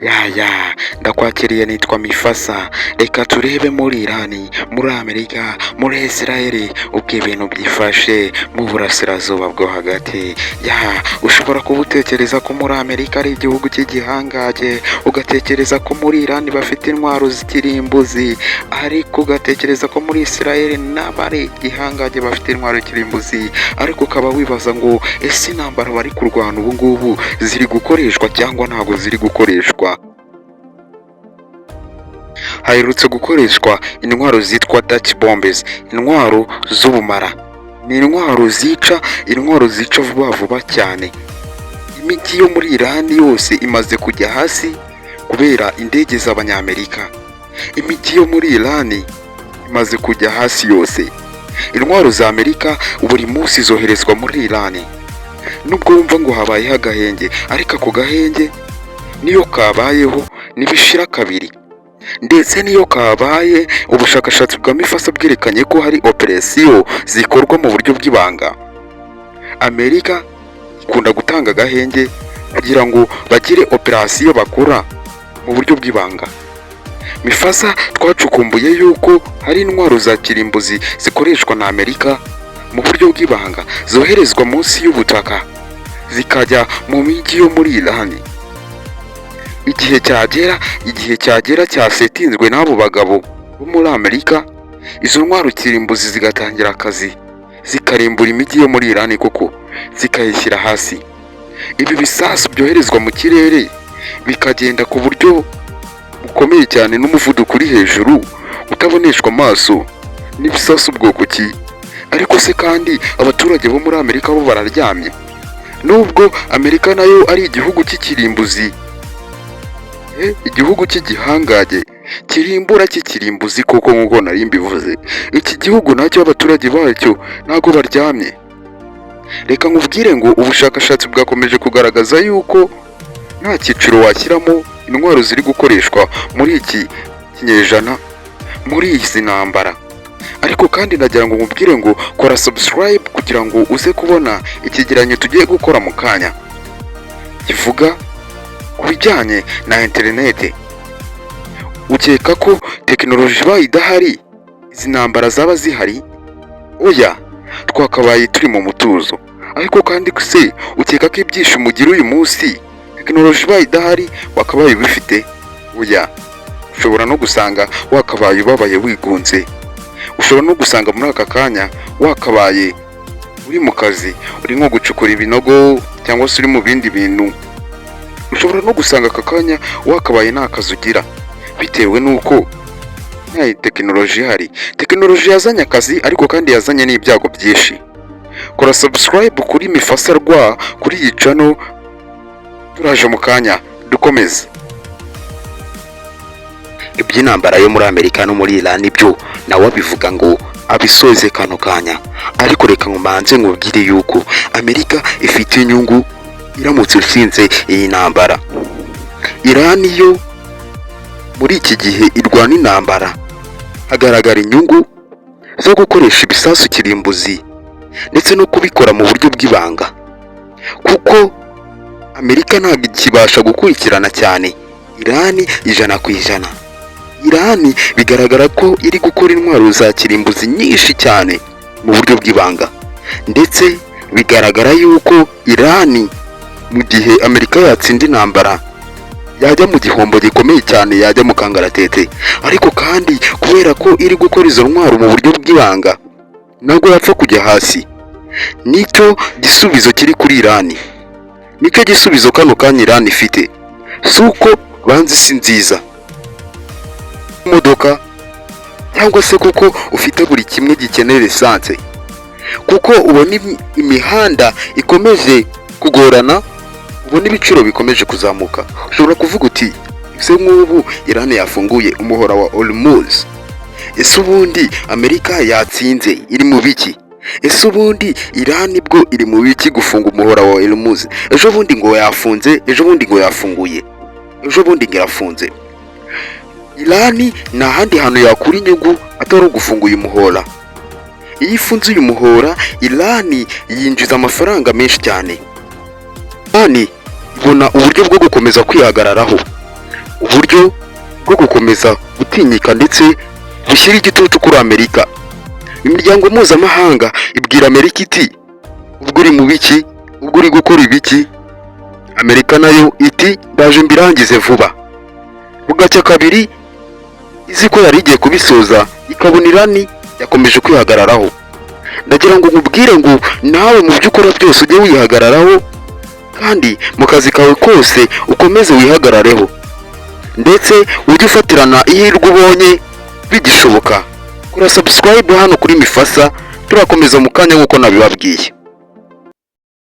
Yaya, ndakwakiriye, nitwa Mifasa. Reka turebe muri Irani, muri Amerika, muri Israel uko ibintu byifashe mu Burasirazuba bwo Hagati. Ya, ushobora kuba utekereza ko muri Amerika ari igihugu cy'igihangange, ugatekereza ko muri Irani bafite intwaro z'ikirimbuzi, ariko ugatekereza ko muri Israel nabo ari igihangange, bafite intwaro kirimbuzi, ariko ukaba wibaza ngo: ese intambara bari kurwana ubu ngubu ziri gukoreshwa cyangwa ntabwo ziri gukoreshwa? Haherutse gukoreshwa intwaro zitwa Dart bombs, intwaro z'ubumara. Ni intwaro zica, intwaro zica vuba vuba cyane. Imijyi yo muri Irani yose imaze kujya hasi kubera indege z'Abanyamerika. Imijyi yo muri Irani imaze kujya hasi yose. Intwaro za Amerika buri munsi zoherezwa muri Irani. Nubwo wumva ngo habayeho agahenge, ariko ako gahenge niyo kabayeho ntibishira kabiri. Ndetse niyo kabaye, ubushakashatsi bwa Mifasa bwerekanye ko hari operasiyo zikorwa mu buryo bw'ibanga. Amerika ikunda gutanga agahenge kugira ngo bagire operasiyo bakora mu buryo bw'ibanga. Mifasa twacukumbuye yuko hari intwaro za kirimbuzi zikoreshwa na Amerika mu buryo bw'ibanga, zoherezwa munsi y'ubutaka zikajya mu mijyi yo muri Irani. Igihe cyagera cyasetinzwe n'abo bagabo bo muri Amerika, izo ntwaro kirimbuzi zigatangira akazi, zikarimbura imijyi yo muri Irani koko, zikayishyira hasi. Ibi bisasu byoherezwa mu kirere bikagenda ku buryo bukomeye cyane n'umuvuduko uri hejuru utaboneshwa amaso, n'ibisasu bwoko ki? Ariko se kandi abaturage bo muri Amerika bo bararyamye? Nubwo Amerika nayo ari igihugu cy'ikirimbuzi, igihugu cy'igihangage kirimbura cy'ikirimbuzi koko, nk'uko nari mbivuze, iki gihugu nacyo abaturage bacyo ntabwo baryamye. Reka nkubwire ngo ubushakashatsi bwakomeje kugaragaza yuko nta cyiciro washyiramo intwaro ziri gukoreshwa muri iki kinyejana muri izi ntambara. Ariko kandi nagira ngo nkubwire ngo kora subscribe kugira ngo uze kubona icyegeranyo tugiye gukora mu kanya kivuga ku bijyanye na interinete. Ukeka ko tekinoloji ibaye idahari izi ntambara zaba zihari? Oya, twakabaye turi mu mutuzo. Ariko kandi se ukeka ko ibyishimo ugira uyu munsi, tekinoloji ibaye idahari, wakabaye ubifite? Oya, ushobora no gusanga wakabaye ubabaye, wigunze. Ushobora no gusanga muri aka kanya wakabaye uri mu kazi, uri nko gucukura ibinogo cyangwa se uri mu bindi bintu. Ushobora no gusanga aka kanya wakabaye nta kazi ugira bitewe n'uko nta tekinoloji ihari. Tekinoloji yazanye akazi, ariko kandi yazanye n'ibyago byinshi. Kora subscribe kuri Mifasa Rwa, kuri iyi channel. Turaje mu kanya dukomeze. Iby'intambara yo muri Amerika no muri Iran byo nawe abivuga ngo abisoze kano kanya, ariko reka nkumanze nkubwire yuko Amerika ifite inyungu iramutse itsinze iyi ntambara. Iran yo muri iki gihe irwana intambara, hagaragara inyungu zo gukoresha ibisasu kirimbuzi ndetse no kubikora mu buryo bw'ibanga, kuko Amerika ntabwo ikibasha gukurikirana cyane Irani 100%. Irani bigaragara ko iri gukora intwaro za kirimbuzi nyinshi cyane mu buryo bw'ibanga, ndetse bigaragara yuko Irani, mu gihe Amerika yatsinda intambara, yajya mu gihombo gikomeye cyane, yajya mu kangaratete. Ariko kandi kubera ko iri gukora izo ntwaro mu buryo bw'ibanga, ntabwo yapfa kujya hasi. Nicyo gisubizo kiri kuri Irani, nicyo gisubizo kano kanya Irani ifite. Si uko banze isi nziza, imodoka, cyangwa se kuko ufite buri kimwe gikenera esanse, kuko ubona imihanda ikomeje kugorana, ubona ibiciro bikomeje kuzamuka. Ushobora kuvuga uti: ese nk'ubu Irani yafunguye umuhora wa Hormuz, ese ubundi Amerika yatsinze iri mu biki? Ese ubundi Irani bwo iri mu biki gufunga umuhora wa Hormuz? Ejo bundi ngo yafunze, ejo bundi ngo yafunguye, ejo bundi ngo irafunze. Irani nta handi hantu yakura inyungu atari ugufunga uyu muhora. Iyo ifunze uyu muhora, Irani yinjiza amafaranga menshi cyane. Irani ibona uburyo bwo gukomeza kwihagararaho. Uburyo bwo gukomeza gutinyika ndetse bushyira igitutu kuri Amerika. Imiryango mpuzamahanga ibwira Amerika iti: "Ubwo uri mu biki? Ubwo uri gukora ibiki?" Amerika nayo iti: "Ndaje mbirangize vuba." Bugacya kabiri, izi ko yari igiye kubisoza, ikabona Irani yakomeje kwihagararaho. Ndagira ngo nkubwire ngo nawe mu byo ukora byose ujye wihagararaho, kandi mu kazi kawe kose ukomeze wihagarareho, ndetse ujye ufatirana ihirwe ubonye bigishoboka. Kora subscribe hano kuri Mifasa. Turakomeza mu kanya nk'uko nabibabwiye.